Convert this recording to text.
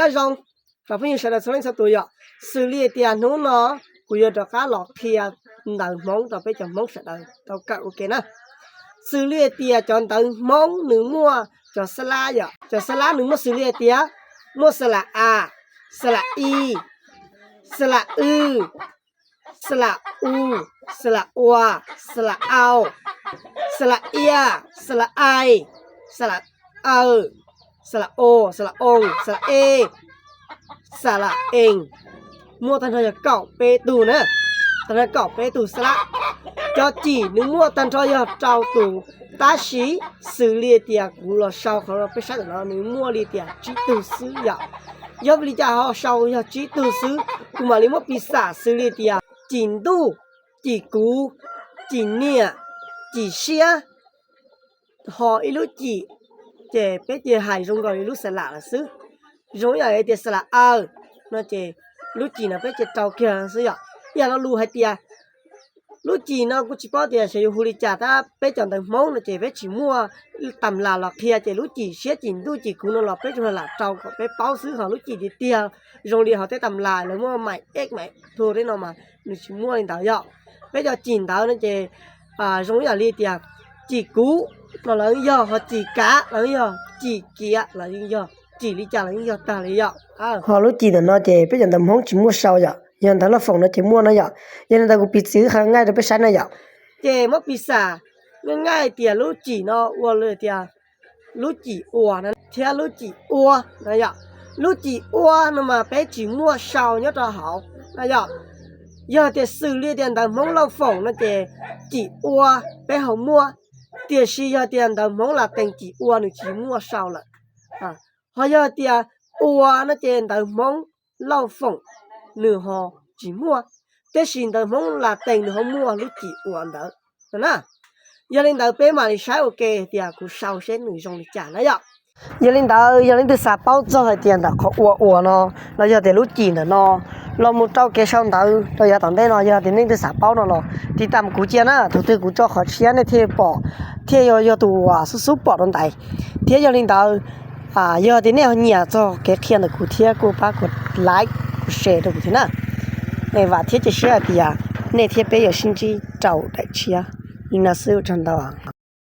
Nyob zoo rau phooj ywg sawv daws txhua leej txhua tus yom. Xws li hais tias hnub no kuv yuav rov qab los qhia ntawv Hmoob rau peb cov Hmoob sawv daws tau kawm ua ke na. Xws li hais tias cov ntawv Hmoob nws muaj cov xab lab yom, cov xab lab nws muaj xws li hais tias muaj xa la a, xa la i, xa la w, xa la u, xa la ua, xa la au, xa la ia, xa la ai, xa la aw, xa la o, xa la o, xa la e, xa la e. Muaj tag nrho yog kaum peb tug na, tag nrho kaum peb tug xab lab. Cov cim nws muaj tag nrho yog rau tus, tab sis xws li tias kuv los sau qhov no peb saib ntawm no nws muaj li tias tsib tug xwb yom. Yog vim li cas ho sau yog tsib tug xwb? Kuv mam li muab piv xam xws li tias cim ntuj, cim kuv, cim niam, cim siab, ho ib lub cim, ces peb cia hais zoo nkaus li lub xa la lawm xwb. Zoo ib yam li tias xa la aw no ces lub cim no peb cia rau kiag xwb yom. Ib yam lo lus hais tias lub cim no kuj tsis paub tias xyov yuav hu li cas tab peb cov ntawv Hmoob no ces peb tsis muaj tam las los qhia ces lub cim siab cim ntuj cim kuv no los peb tsuas lam rau kom peb paub xwb, ho lub cim tiag tiag zoo li hauv tej tam las lawv muaj mais ej mais plhu tej no mas nws tsis muaj li ntawd yom. Peb cov cim ntawd no ces zoo ib yam li tias cim kuv no los yeej yog, ho cim kav los yeej yog, cim kiav los yeej yog, cim li cas los yeej yog tag li yom. Ho lub cim ntawm no ces peb cov ntawv Hmoob tsis muaj sau yom, yog ntawv Lauj Foom no ces muaj no yom. Yog li ntawd kuv piv txwv qhov nqaij rau peb saib na yom. Ces muab piv xam nqaij nqaij tias lub cim no ua li tias lub cim ua no thiab lub cim ua no yom. Lub cim ua no mas peb tsis muaj sau nyob rau hauv no yom. Yog tias xws li tias ntawv Hmoob Lauj Foom no ces cim ua peb ho muaj, tiam sis yog tias ntawv Hmoob Las Tees cim ua nws tsis muaj sau lawm. Ho yog tias ua no ces ntawv Hmoob Lauj Foom nws ho tsis muaj, tiam sis ntawv Hmoob Las Tees nws ho muaj lub cim ua ntawd na. Yog li ntawd peb mam li saib ua ke tias kuv sau seb nws zoo li cas na yom. Yog li ntawd yog leej twg xav paub txog hais tias ntawm qhov ua uas no los yog tias lub cim ntawm no los mus rau kev sau ntawv rau yav tom ntej no, yog tias leej twg xav paub no los tiv tam kuv cia na, thaum twg kuv tso qhov tshiab nej thiaj pom thiaj yog tus uas xub xub pom rau ntawd. Thiab yog li ntawd yog tias nej ho nyiam txog kev qhia ntawm kuv thiab kuj pab kuv like kuv share rau kuv thiab na. Vam thiab cia siab hais tias nej thiab peb yuav sib ntsib rau daim tshiab. Li no xwb, ua tsaug ntau.